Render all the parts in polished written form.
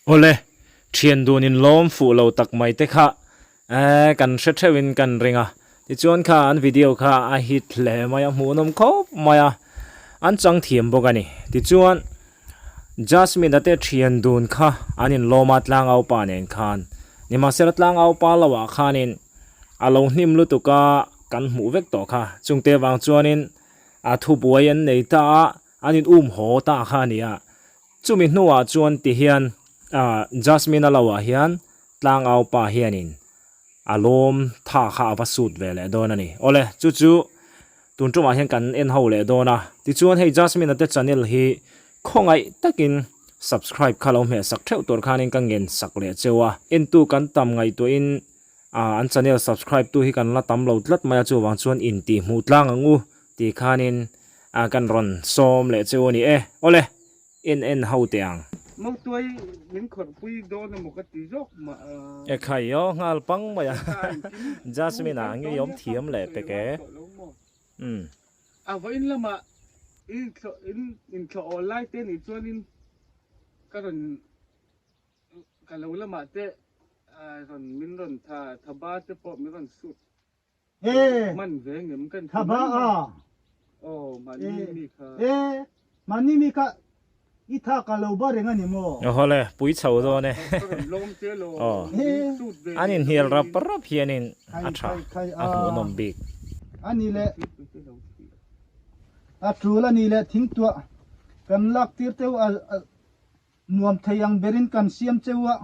Awle, thian dun in lawm fuh lo tak mai te kha eh kan hre theuh in kan ring a, tichuan kha an video kha a hit hle mai a, hmuhnawm khawp mai a, an chang thiam bawk a ni. Tichuan Jasmine a te thian dun kha an in lawm a tlangau pa nen khan, nimahsela tlangau pa lo ah khanin a lo hnim lutuk a kan hmuh vek tawh kha, chungte vang chuanin a thubuai an nei ta a, an in um haw ta kha a ni a. Chumi hnuah chuan ti hian Jasmine a lo ah hian tlangau pa hianin a lawm tha kha a va sut ve leh dawn a ni. Awle, chu chu tun tumah hian kan en ho leh dawn a. Tichuan hei Jasmine a te channel hi khawngaih takin subscribe kha lo hmeh sak theuh tur khanin ka ngen sak leh cheu a. Entu kan tam ngaihtuahin an channel subscribe tu hi kan la tam lo tlat mai a, chuvang chuan intih hmuh tlang ang u tih khanin A kan rawn sawm leh chu a ni e. Awle, en en ho teh ang. Mautuai min khawrh pui dawn emaw ka ti zawk mah a. E khai aw nghal pang mai a. Jasmine a nge awm thiam leh pek e. Umm. A vawiin lamah inthlawh awl lai te nih chuanin ka rawn ka lo lamah te rawn min rawn tha tha ba te pawh min rawn sut E Man ve ngem kan tha ba a. Aw mahni mi kha. E mahni mi kha i tha ka lo ba reng a ni maw? Awhawle pui chho dawn e. Lawm che lo. Aw an inhnial rap rap hianin a tha a hmuhnawm bik. A ni le a tul a ni le thingtuah kan lak tir teuh a nuam thei ang berin kan siam cheu a.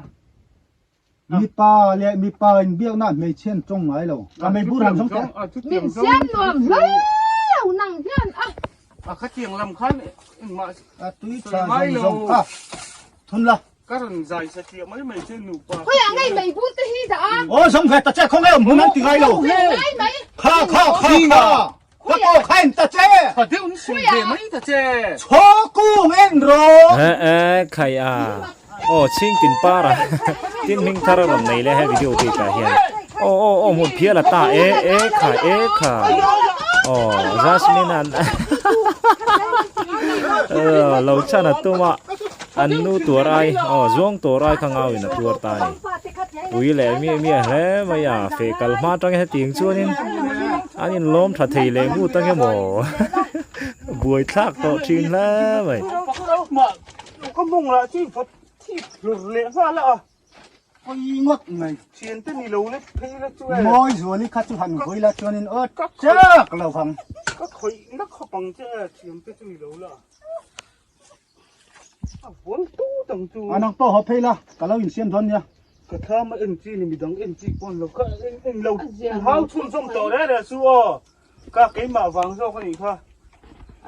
Mipa leh mipa inbiakna hmeichhia an tawng ngai lo. Ka mei bur han zawng teh. Min siam nuam hle lo nang hian a. A khatiang lam khan engmah A tui tha zawng zawng kha thun la. Ka rawn zai sa tliah mai mai che nupa. Khawiah ngei mei bur te hi dah a. Aw zawng ve ta che khawnge awm hun an ti ngai lo. Ngai mai. Kha kha kha kha. Ka ko kha en ta che. Tha deuh in sawi ve mai ta che. Chhaw kung en rawh. E e khai a. Aw chhing tin par a. Tin hming thar a rawn nei leh he video bik ah hian. Aw aw aw hmun phial a ta e e kha e kha. Aw Jasmine an lo chan a tum a. An nu tuar ai aw zuang tur ai kha ngau in a tuar ta a ni. Pui leh miah miah hle mai a, feh kal hma atang hetiang chuanin an inlawm tha thei leh ngut ang emaw buai thlak tawh thin hle mai. Ka mawng lah chu vawt thip hlur leh nghal a. Pawi ngawt mai. Thian te ni lo lek phei la chu e. Mawi zuali kha chu han vawi la chuanin aw chak lo vang. Ka khawih na khawp ang che e, thian te chu ni lo la. A vawn tut ang chu. A nang pawh haw phei la, ka lo insiam dawn nia. Ka thlam a en chi ni midang en chi pawn lo kha en lo hau chhunzawm tawh reh reh chu aw. Ka keimah vang zawk a nih kha.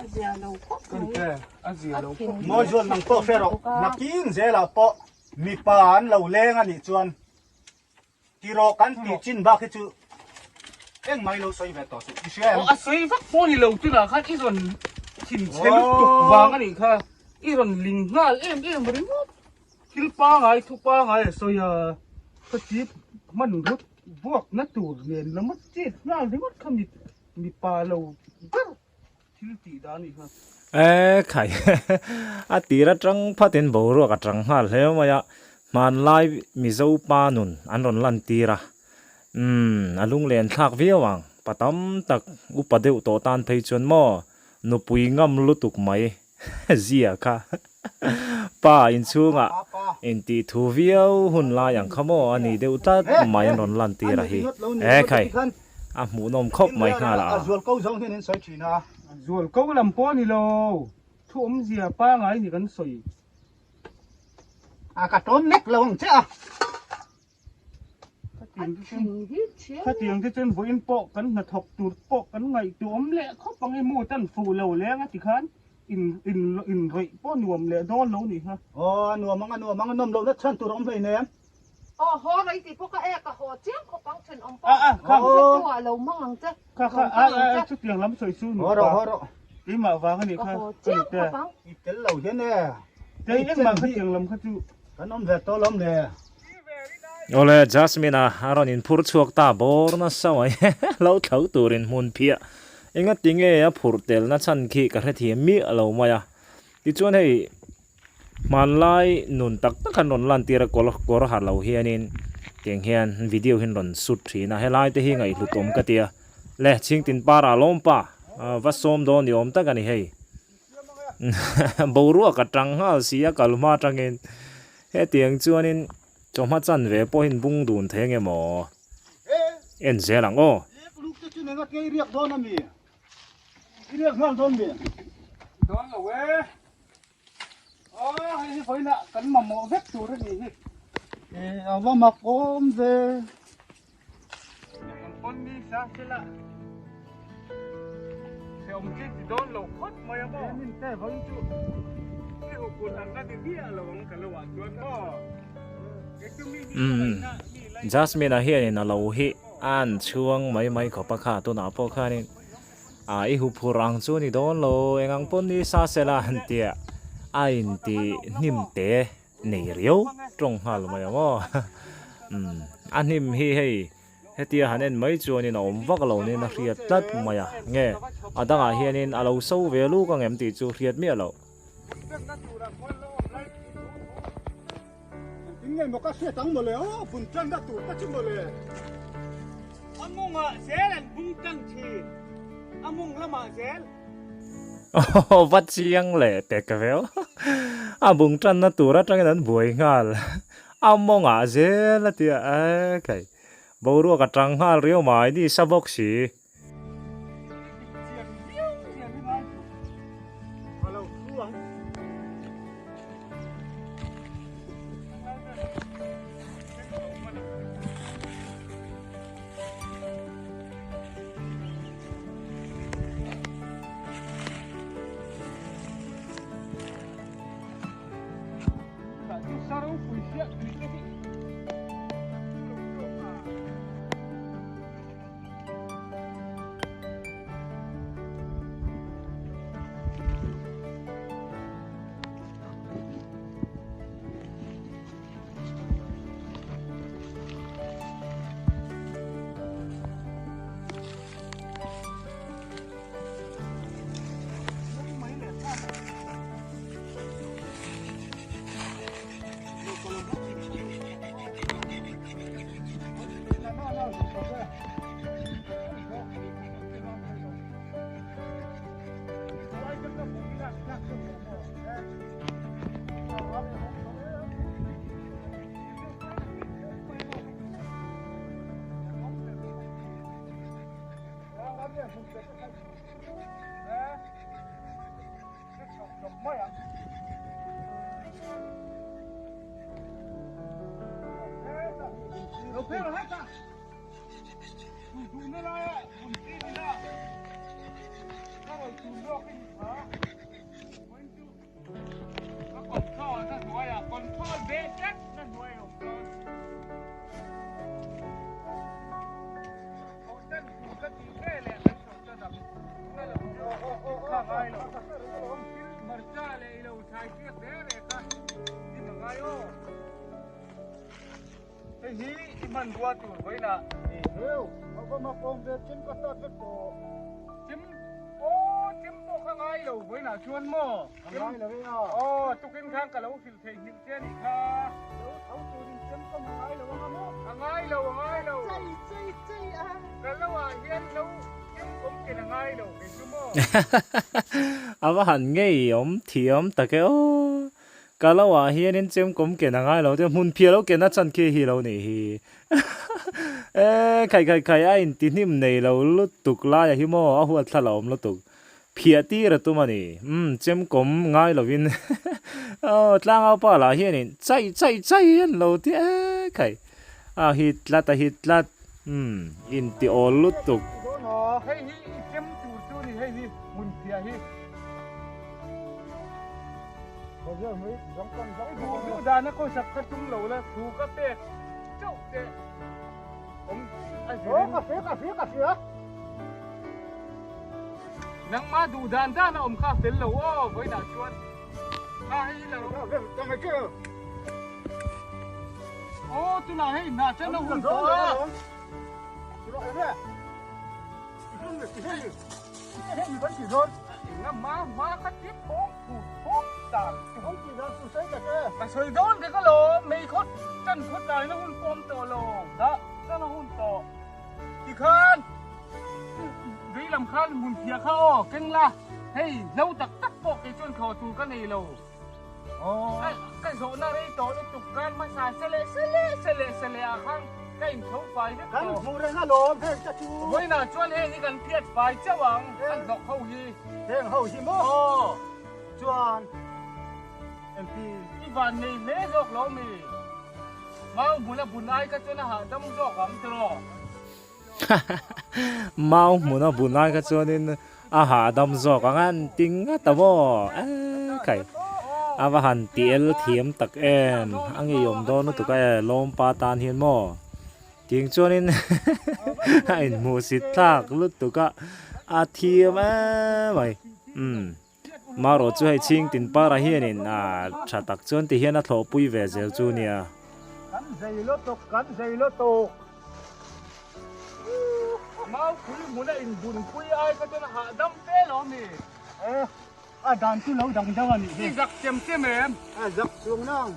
A zia lo khawp mai. A zia lo khawp mai. Mawi zual nang pawh hre rawh, nakin zelah pawh mipa an lo leng a nih chuan tiraw kan tih chin bak hi chu engmah i lo sawi ve tawh suh, i hria em? Aw a sawi vak pawh ni lo tunah khan i rawn thinchhe lutuk vang a nih kha, i rawn ling nghal em em ringawt. Thil pangai thu pangai a sawi a, ka chip hman rut vuak na tur nen lama chet nghal ringawt kha mi mipa lo ber thil tih dan a nih kha. E khai a tir atang phatin boruak a tang nghal hle mai a, hmanlai Mizo pa nun an rawn lan tir a, umm a lunglen thlak viau ang, pa tam tak upa deuh tawh tan phei chuan maw nupui ngam lutuk mai Zia kha pa inchhungah intih thu viau hun lai ang kha maw a ni deuh tlat mai an rawn lan tir a hi. E khai, a hmuhnawm khawp mai nghal a. Zualko lam pawh a ni lo, thu awmzia pangai ni kan sawi. A ka tawn lek lo ang che a. Khatiang te chuan vawiin pawh kan hnathawk tur pawh kan ngaihtuah awm leh khawp ang emaw tan fuh lo leng a tikhan in in inrawih pawh nuam leh dawn lo nih kha. Aw a nuam ang a nuam ang a nawm lohna chhan tur a awm hlei nem. Aw haw rei tih pawh ka e ka haw chiang khawp ang thenawm pawh hretu ah lo hmang ang che. Kha kha a a chutiang lam sawi chu Haw rawh haw rawh. Keimah vang a nih Ka kha haw chiang khawp ang. I tel lo hian e. Kei engmah khatiang lam kha chu. Kan awm ve tawh lawm le. Awle Jasmine a a rawn inphur chhuak ta bawr nasa mai lo thlo turin hmun phiah enga tinge a phurh telna chhan khi ka hrethiam miah lo mai a tichuan hei. Hmanlai nun tak tak an rawn lantir a kawr kawr ha lo hianin tiang hian video hi an rawn shoot thin a helai te hi ngaihhlut awm ka tia le chhingtin parah lawm pa va sawm dawn ni awm tak a ni hei boruak a tang nghal si a kal hma atangin hetiang chuanin chawhma chanve pawhin bung dun thei ang emaw en zel ang aw. I riak nghal dawn mi? Dawn lo e. Aw hei hi vawiinah kan mamawh vek tur a nih hi. E a va mak awm ve. Kan pawn ni sa sela. Hreawm chi ti dawn lo khawt mai a maw? Min te vawiin chu i huphurh ang ka ti miah lo ang ka lo ah chuan maw? Umm Jasmine-a hianin a lo hi a an chhuang mai mai khawp a kha tunah pawh khanin Ah i huphurh ang chu ni dawn lo, eng ang pawn ni sa sela han tia a inti hnim te nei riau tawng nghal mai ang aw. Umm a hnim hi hei hetia han en mai chuanin a awm vak lo niin a hriat tlat mai a, nge a dangah hianin a lo so ve luk ang em tih chu hriat miah loh. Engtin nge maw ka hriat ang mawle aw, bun tanna tur ka chu mawle. A mungah zel an bung tang thin, a mung lamah zel. Aw va chiang leh pek viau. A bung tanna tur atangin an buai nghal. A mawngah zel a tia e kai. Boruak a tang nghal riau mai ni sa bawk si. Hei hi i hmanrua tur vawiinah Heu, a va mak awm ve chim ka start vek tawh. Chim aw chim pawh kha ngai lo vawiinah chuan maw? A ngai lo e a. Aw tukin khan ka lo hrilh theih nghilh che a nih kha. Lo tho turin chem ka ma ngai lo anga maw? A ngai lo a ngai lo. Chei chei chei a. Ka lo ah hian lo chem awm ken a ngai lo kei chu maw? A va han ngei awm thiam tak e aw. Ka lo ah hianin chemkawm ken a ngai lo te hmun phiah lo ken a chan khi hi lo nih hi. E khai khai khai a inti hnim nei lo lutuk lai a hi maw a huat thla la awm lutuk. Phiah tir a tum a ni. Umm chemkawm ngai lovin aw tlangau pa lah hianin chai chai chai an lo ti e khai. A hit tlat a hit tlat umm inti awl lutuk. Hei hi i chem tur chu ni hei hi hmun phiah hi. Duh duh dana khawsak kha tum lo la thu ka pek chauh che awm a zirin. Ka hria ka hria ka hria. Nangmah duh dan dan a awm kha a fel lo aw vawiinah chuan kha hei hi lo. Aw tunah hei hna chen a hun tawh a. Enga hma hma kha tip phawng phur phawng. Tal Ka sawi dawn vek alawm, meikhawt tan khawt laina hun pawh awm tawh lo, dah tan a hun tawh. Tikhan vei lam khan hmun phiah kha aw keng la, hei hlo tak tak pawh kei chuan thlawh tur ka nei lo. Ka zawhna rei tawh lutuk khan hmasa sele sele sele sele ah khan ka intho fai vek tawh. Kan hmuh reng alawm heng te chu. Vawiinah chuan heng hi kan phiat fai chauh ang, kan hnawk ho hi. Heng ho hi maw? Aw. Chuan MP. I van nei hle zawk lo mi? Mau hmun a bun ai kha chuan a hahdam zawk ang tiraw? Mau hmun a bun ai kha chuanin a hahdam zawk ang a an ti ngat a maw? Eee khai a va han ti el thiam tak em a ngeiawm dawn lutuk a e lawmpa tan hian maw? Tiang chuanin a inhmuhsit thlak lutuk a a thiam em mai umm. Marawh chu hei chhing tin para hianin a tha tak chuan ti hian a thlawhpui ve zel chu nia. Kan zei lutuk, kan zei lutuk. Maupui hmuna inbunpui ai kha chuan a hahdam fe lo mi? E, a dan chu lo dang deuh a nih hi. I zak chem chem em? A zak chuang nang.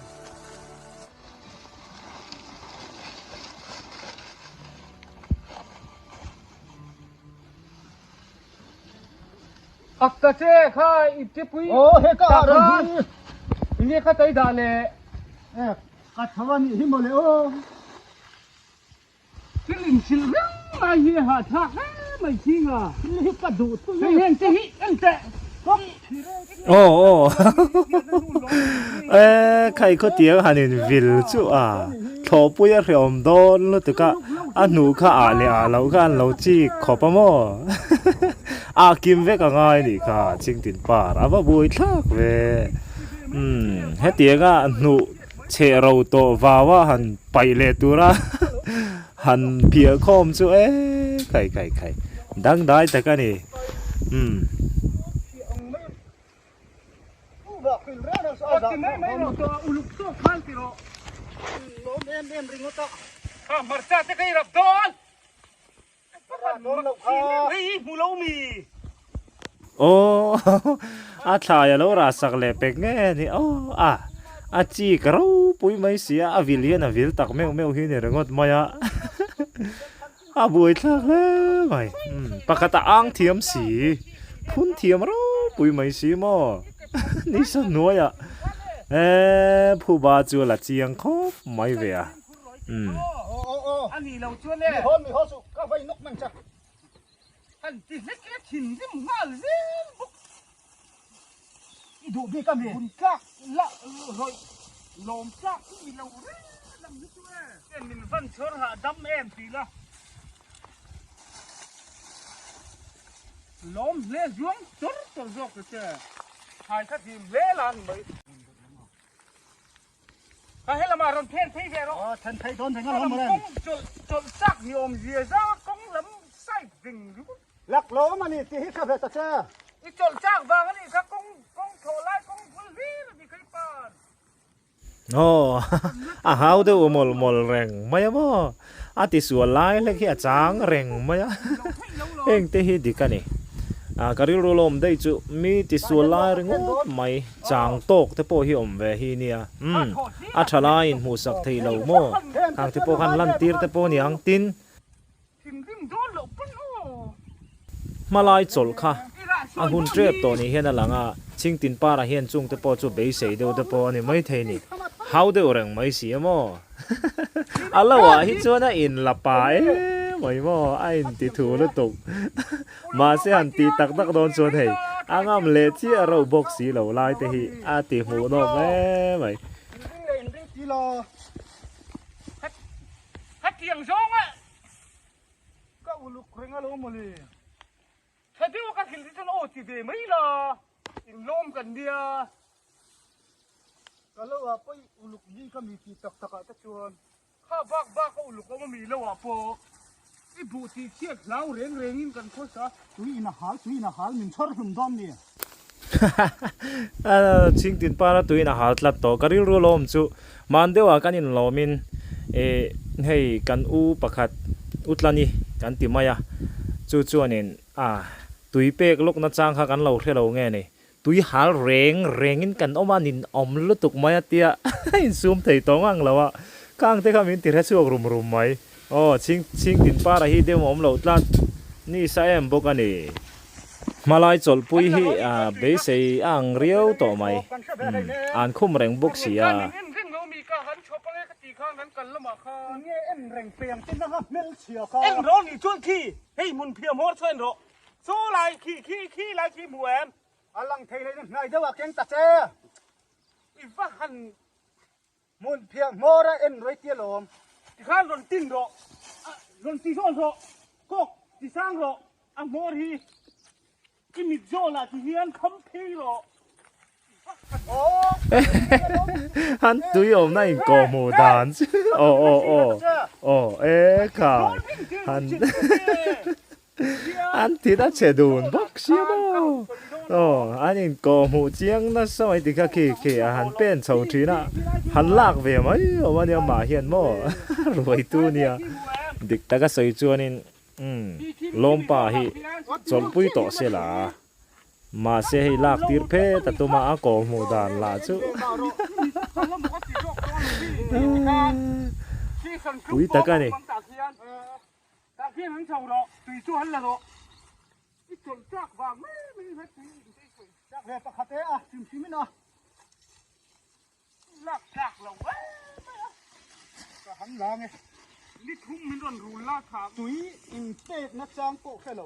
Ak ta che kha i te pui Oh he ka ah ran hi. Enge kha tai dah le. E ka tho a nih hi mawle aw. Thil in sil reng mai hi a hahthlak hle mai ching a. Thil hi ka duh thu hi. Hei heng te hi en teh. Aw aw e khai khawtiang han in vil chu a thlawhpui a hreawm dawn lutuk a a hnuh kha ah leh ah loh kha an lo chik khawp a maw a kim vek a ngai nih kha chingtin par a va buai thlak ve umm hetianga hnuh chhe ro tawh vau a han paih leh tura han phiah khawm chu e khai khai khai dangdai tak a ni umm. Aw a thlai a lo rah sak leh pek nge ni aw a a chik ropui mai si a a vil hian a vil tak meuh meuh hi ni ringawt mai a a buaithlak hle mai pakhat a ang thiam si phun thiam ropui mai si maw nisa hnuaiah eee phuba chu a la chiang khawp mai ve a. Umm. Ka he lamah rawn phen phei ve rawh. Aw then phei dawn reng alawm mawle. Kawng chawlh chawlh chak ni awm zia zau a kawng lam side ving ringawt. Lak lawm a ni tih hi hre ve ta che. I chawlh chak vang a nih kha kawng kawng thlawh lai kawng bul hlir a ni kha i pan. Aw a hau deuh mawlh mawlh reng mai a maw a tisual lai hlek hi a chang reng mai a heng te hi dik a ni ah ka rilru lawm daih chu mi tisual lai ringawt mai Chang tawk te pawh hi awm ve hi nia. Umm, a tha laiin hmuhsak theih lo maw? Khang te pawh khan lantir te pawh niang tin. Hmalai chawlh kha a hun tep tawh ni hian a lang a, Chingtin Para hian chung te pawh chu beisei deuh te pawh a ni maithei ni. Hau deuh reng mai si a maw? A lo ah hi chuan a in la pa em mai maw? A inti thu lutuk. Mahse han tih tak tak dawn chuan hei a ngam leh chiah reuh bawk si lo lai te hi a ti hmuh nawm em mai. Kha bak bak a uluk awm a mi lo ah pawh i buh tih chhiat hlau reng reng in kan khawsa. Tui in a hal, tui in a hal, min chhawr hlum dawn ni. Chhingtin para tui in a hal tlat tawh. Ka rilru lawm chu man deuh ah kan in lawm in eh hei kan u pakhat u tlani kan ti mai a, chu chuan in ah tui pek lawk na chang kha kan lo hre lo nge ni. Tui hal reng rengin kan awm a, nin awm lutuk mai a tia a insum thei tawh ngang lo a, khang te kha min ti hre chhuak rum rum mai. Aw, chhing chhing tin para hi deuh a awm loh tlat ni sa em bawk a ni. Hmalai chawlhpui hi a beisei a ang riau tawh mai. Umm, an khum reng bawk si a. A lang thei leh hnai deuh ah keng ta che. I va han hmun phiah hmawr a en rawih tia lawm. Tikhan rawn tin rawh, rawn ti zawn rawh, kawk ti sang rawh, a hmawr hi i mit zawn ah ti hian kham phei rawh. Han tui awmna in kawh hmuh dan chu aw aw aw aw e khai han An thil a chhe dun bawk sia maw? Aw, an inkawh hmuh chiang nasa mai tikha khi khi a han pen chho thin a, han lak ve mai awm a nia mah hian maw ruaitu nia dik taka sawi chuanin umm lawmpa hi chawlhpui tawh se la mahse hei lak tir phet a tum a a kawh hmuh dan lah chu pui tak a ni. Tah khian han chho rawh, tui chu han la rawh. I chawlh chak vang mai mai in tui in tei sawi. Chak ve pakhat e a, hrim hrim in a. Lak chak lo mai mai a. Ka han lang e. Ni thum min rawn rul la tha. Tui in pek na chang pawh hre lo.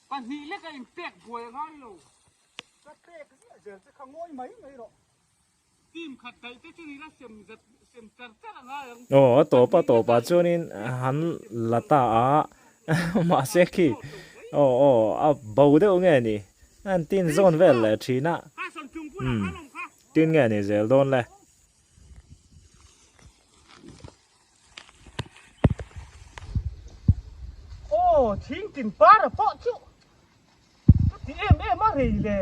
Pahnih lek a in pek buai a ngai lo. Ka pek ziah zel che kha ngawi mai mai rawh. Team khat daih te chu nila sem zat sem char char a ngai ang. Aw a tawp a tawp ah chuanin han la ta a mahse khi aw aw a bo deuh nge ni an tin zawn vel leh thin a umm tin nge ni zel dawn le. Aw thing tin par a pawh chu Ka ti em em a rei le.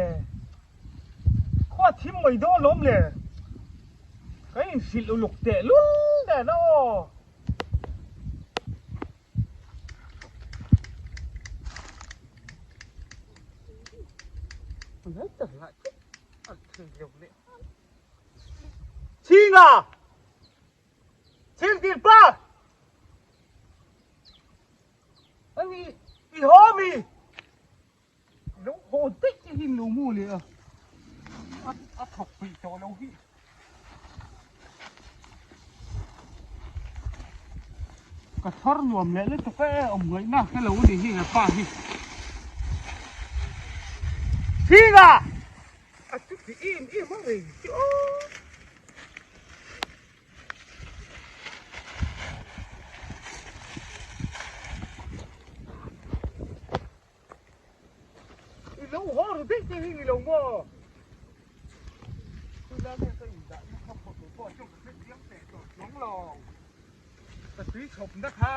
Khua thim mai dawn lawm le. Ka inhrilh uluk teh lul nen a aw. Chhinga! Chhingtir pa! Ani i haw mi lo haw daih te hi lo mu leh a a thawk peih tawh lo hi ka thar nuam leh lutuk e awm ngaihna hre lo ani hi hepa hi Chhinga a chuti em em a rei chu aw. I lo haw ru daih te hi ni lo maw? Chulai nge ka indah na kha photo pawh chu ka hre chiang teh tawh chuang lo. Ka tui chhawp na kha.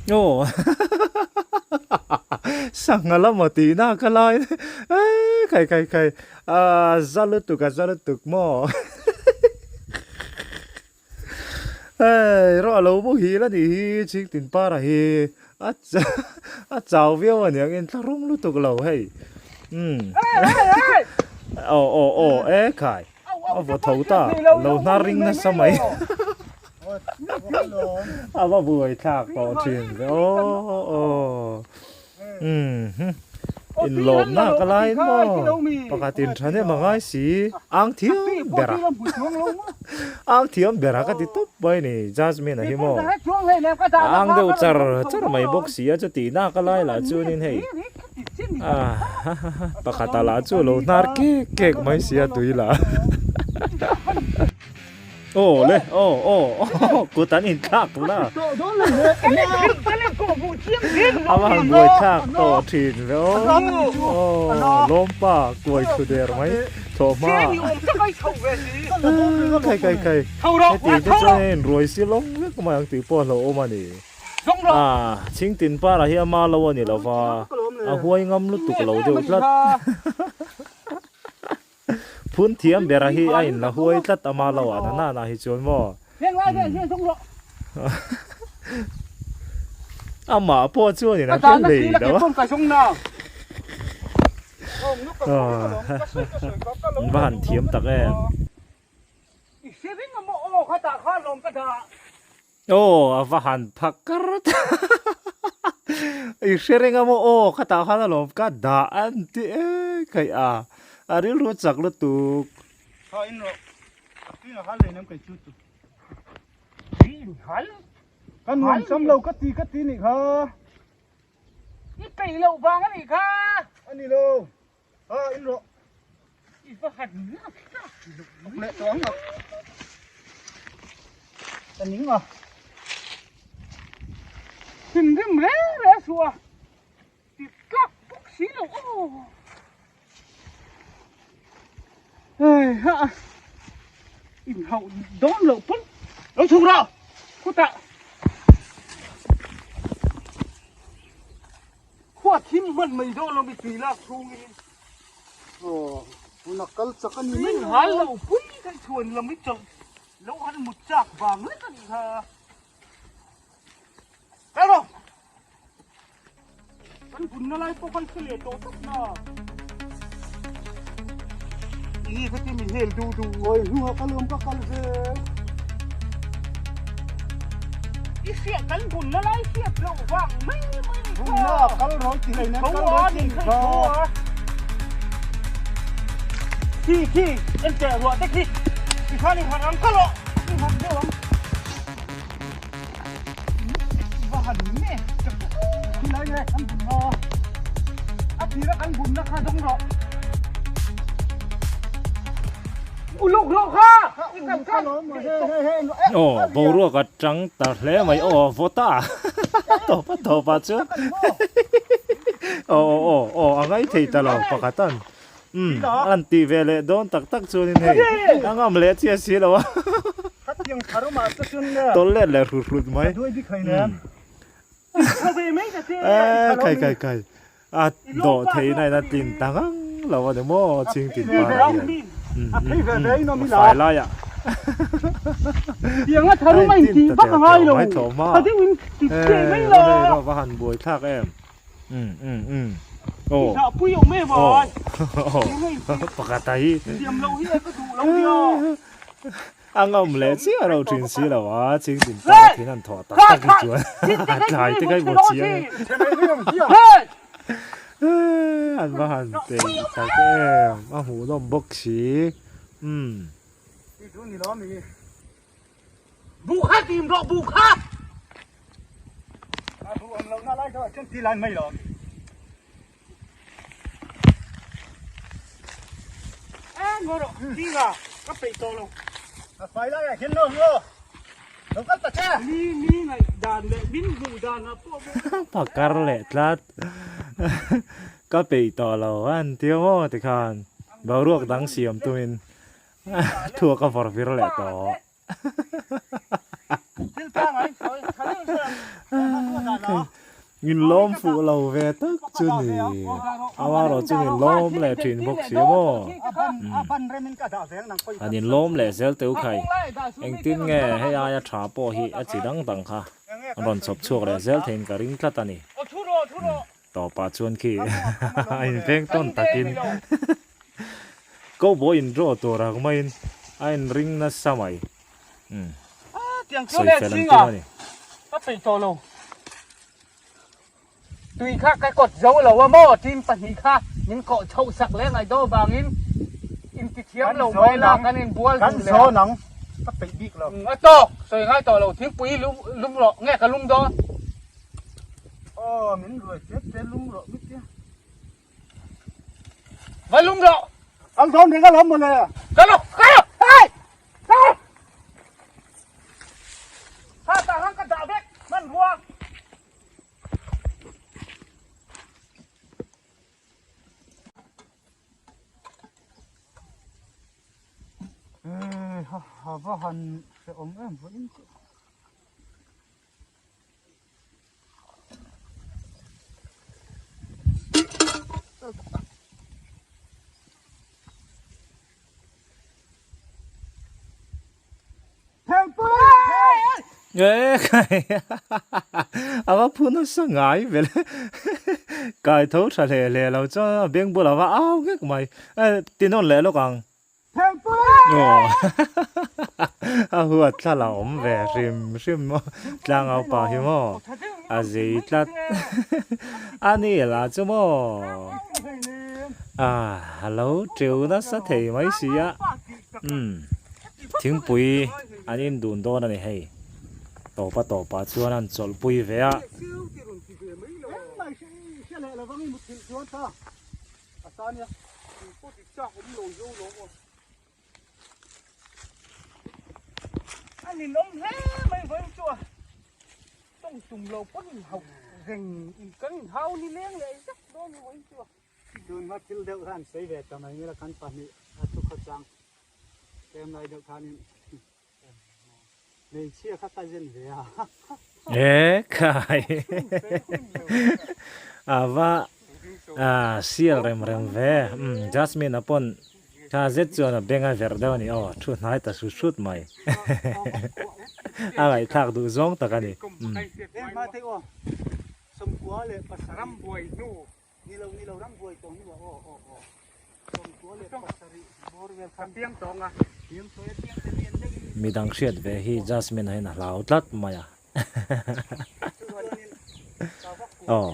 Aw sangha lama tihna ka lai eee khai khai khai a za lutuk a za lutuk maw hei rawh a lo muhil a nih hi chhingtin para hi a a chau viau a niang inthlahrung lutuk lo hei umm aw aw aw e khai. A vaw tho ta, lo hnar ring nasa mai. A va buai thlak tawh thin ve aw aw. Umm in lawm nak a lai maw pakhat in thahnem a ngai si ang thiam ber a ang thiam ber a ka ti tawp mai ni Jasmine a hi maw ang deuh char char mai bawk si a chutih nak a lai lah chuanin hei. Pakhat ah lah chu a lo hnar kek kek mai sia tui lah. Aw le aw aw kut an inthlak la. A va han buai thlak tawh thin ve aw. Aw lawmpa kuai thu der mai thawh hma. Khai khai khai heti te chuan hei ruai si lawng vek mai ang tih pawh a hlauhawm a ni. A, Chhingtin para hi ama lo a ni lo va, a huai ngam lutuk lo deuh tlat. phun thiam bera hi a inla huai tlat ama lo ah na na hi chuan maw. Amah pawh chuanin a hre hlei lo a. An va han thiam tak em. Aw a va han phak kar I hre reng a maw aw khatah khan alawm ka dah an ti e khaih a a rilru chak lutuk. Kha in rawh a tui nga hal leh nem kei chu chu. Tui in hal? Ka nuam sam lo ka ti ka ti nih kha. I peih loh vang a nih kha. A ni lo. Ha in rawh. I va han lak tlak loh leh tawh ang a. Ka ning a. Thinrim reng reng suh a. Ti tlak bawk si lo aw. Hei ha a. Inhauh dawn loh pawn lo chhuk rawh khutah. Khua thim hman mai dawn lo mi tui lak chhungin. Aw, hun a kal chak a ni mai. Min hal lo pui ka chhuan lam i chawlh lo han mut chak vang lek a nih kha. Kal rawh. Kan bunna lai pawh khan hre leh tawh tak na. Ih heti mi hel duh duh. Awi hnuah ka lawm ka kal ve. I hriat kan bunna lai hriat loh vang mai mai kha. Bunna a kal rawn ti hlei nen kal rawn ti kha. Khi khi en teh ruah te khi. Ti khan i harh ang ka lawh. I harh deuh ang. Va han nge khilai nge kan bunna a tira kan bunna kha dawng rawh uluk rawh kha i kan kan aw boruak a tang ta hle mai aw vawt a tawp a tawp ah chuan aw aw aw aw a ngai thei ta lo pakhat an umm an tih ve leh dawn tak tak chuanin hei a ngam leh chiah si lo a tawlh let leh hrut hrut mai eee kai kai kai a dawh theihna in a tlin ta ngang lo a ni maw ching tin par ah hian umm umm fai lai ah a in tin ta teuh teuh mai thlawh hma eee hei erawh va han buai thlak em. Um um um aw aw pakhat a hi a ngam leh chiah lo thin si lo a ching tin pa thin an thawh tak tak hi chuan a tlai te kha i hmu chiang e an va han peih tak em a hmuhnawm bawk si um. Buh kha tim rawh buh kha. A buh ang lohna lai deuh ah chuan ti lai mai lo. E ngaw rawh tinga ka peih tawh lo. A fai lai ah hian lo ngaw lo kal ta che. Mi mi ngaih dan leh min hmuh dan ah pawh maw. Pakar leh tlat ka peih tawh lo an ti maw tikhan boruak dang siam tumin Thuak a vawr vir leh tawh. Min lawm fuh lo ve tak chu ni. Amaherawh chu min lawm leh thin bawk si maw. An in lawm leh zel teu khai. Engtin nge hei aia tha pawh hi a chi dang dang kha an rawn chhawp chhuak leh zel theiin ka ring tlat a ni. Tawpah chuan khi a inveng tawn takin Cowboy in draw tur ang maiin a inring nasa mai. Umm sawi fel an tum a ni. Ka peih tawh lo. Tui kha ka kawt zo lo a maw team pahnih kha min kawh chhoh sak leh ngaih dawn vangin intithiam lo mai la kan inbual duh leh. Kan zawn ang. Ka peih bik lo. A tawk sawi ngai tawh lo thingpui lum rawh nge ka lum dawn. Aw min ruai tep tep lum rawh mit tia. Va lum rawh. Kal dawn reng alawm mawle. Kal rawh kal rawh hei kal. Ha tah khan ka dah vek hmanrua. Eh ha ha va han hrehawm em vawiin chu. E a va phu nasa ngai vel kai tho tha hle hle lo chuan a beng bulah va au nghek mai e ti nawn leh lawk ang aw a huat thla la awm ve hrim hrim maw tlangau pa hi maw a zei tlat a ni lah chu maw a lo teu nasa thei mai si a umm. Thingpui an in dun dawn a ni hei. Tawpa tawpah chuan an chawlhpui ve a. Tlem lai deuh khanin hmeichhia kha ka zen ve a. E khai ava sial rem rem ve Jasmine a pawn tha zet chuan a beng a verh deuh a ni aw thu hnai ta hrut hrut mai a ngaihthlak duh zawng tak a ni. Midang hriat ve hi Jasmine hian a hlau tlat mai a aw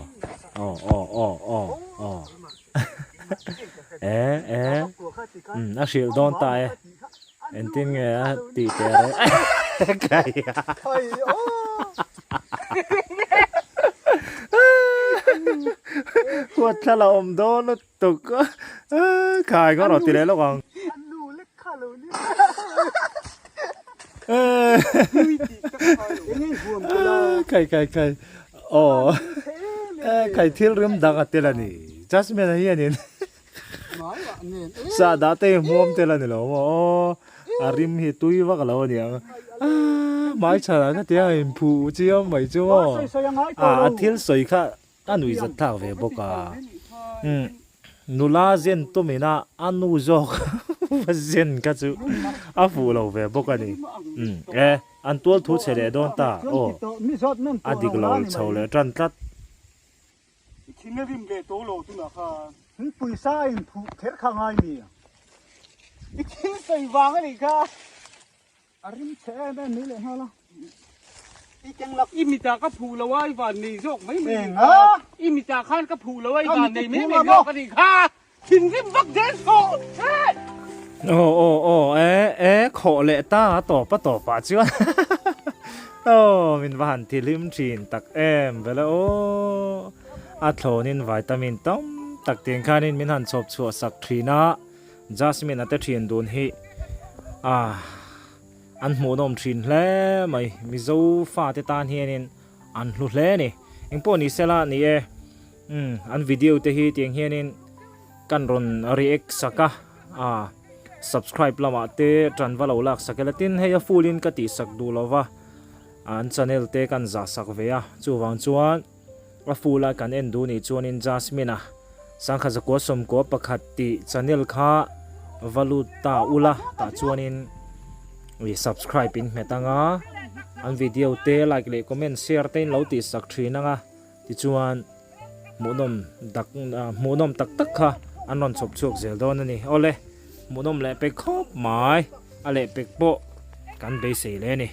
aw aw aw aw aw e e umm a hrilh dawn ta e engtin nge a tih teh reng kai a. Huat thla la awm dawn lutuk khai ka rawh ti leh lawk ang. Khai khai khai aw khai thil rim dang a tel a ni Jasmine a hianin Sahdah te hi hmuam tel a ni lo maw aw a rim hi tui vak lo a niang hmai chhanah kha tia in phuh chiam mai chu maw a a thil sawi kha a nuih zat thlak ve bawk a umm nula zen tumina a nu zawk va zen kha chu a fuh lo ve bawk a ni umm e an tual thu chhe leh dawn ta aw a dik lo chho leh tan tlat. I thin a rim leh tawh lo tunah khan. Thing pawisa a in phuh kher kha ngai mi? I thil sawi vang a nih kha. A rim chhe em em mai leh nghal a. I keng lak. I mitah ka phuh lo a i van nei zawk mai mai nih kha. I mitah khan ka phuh lo a i van nei mai mai zawk a nih kha. Thinrim vak zel suh che. Aw aw aw e e khawh leh ta a tawp a tawp ah chuan aw min va han tihlim thin tak em vela aw a thlawn in vitamin tam tak tiang khan in min han chhawp chhuah sak thin a Jasmine a te thin dun hi ah an hmuhnawm thin hle mai Mizo fate tan hian in an hlu hle a ni engpawh ni sela ni e. Umm an video te hi tiang hianin kan rawn react sak a ah subscribe lamah te tan va lo lak sak ila tin hei a full in ka tih sak duh lo va an channel te kan zah sak ve a chuvang chuan a full a kan en duh nih chuanin Jasmine a sangkhat zakua sawmkua pakhat tih channel kha va lut ta ula tah chuanin ih subscribe in hmet anga an video te like leh comment share te in lo tih sak thin anga. Tichuan, hmuhnawm dak hmuhnawm tak tak kha an rawn chhawp chhuak zel dawn a ni. Awle, hmuhnawm leh pek khawp mai, a leh pek pawh kan beisei leh a ni.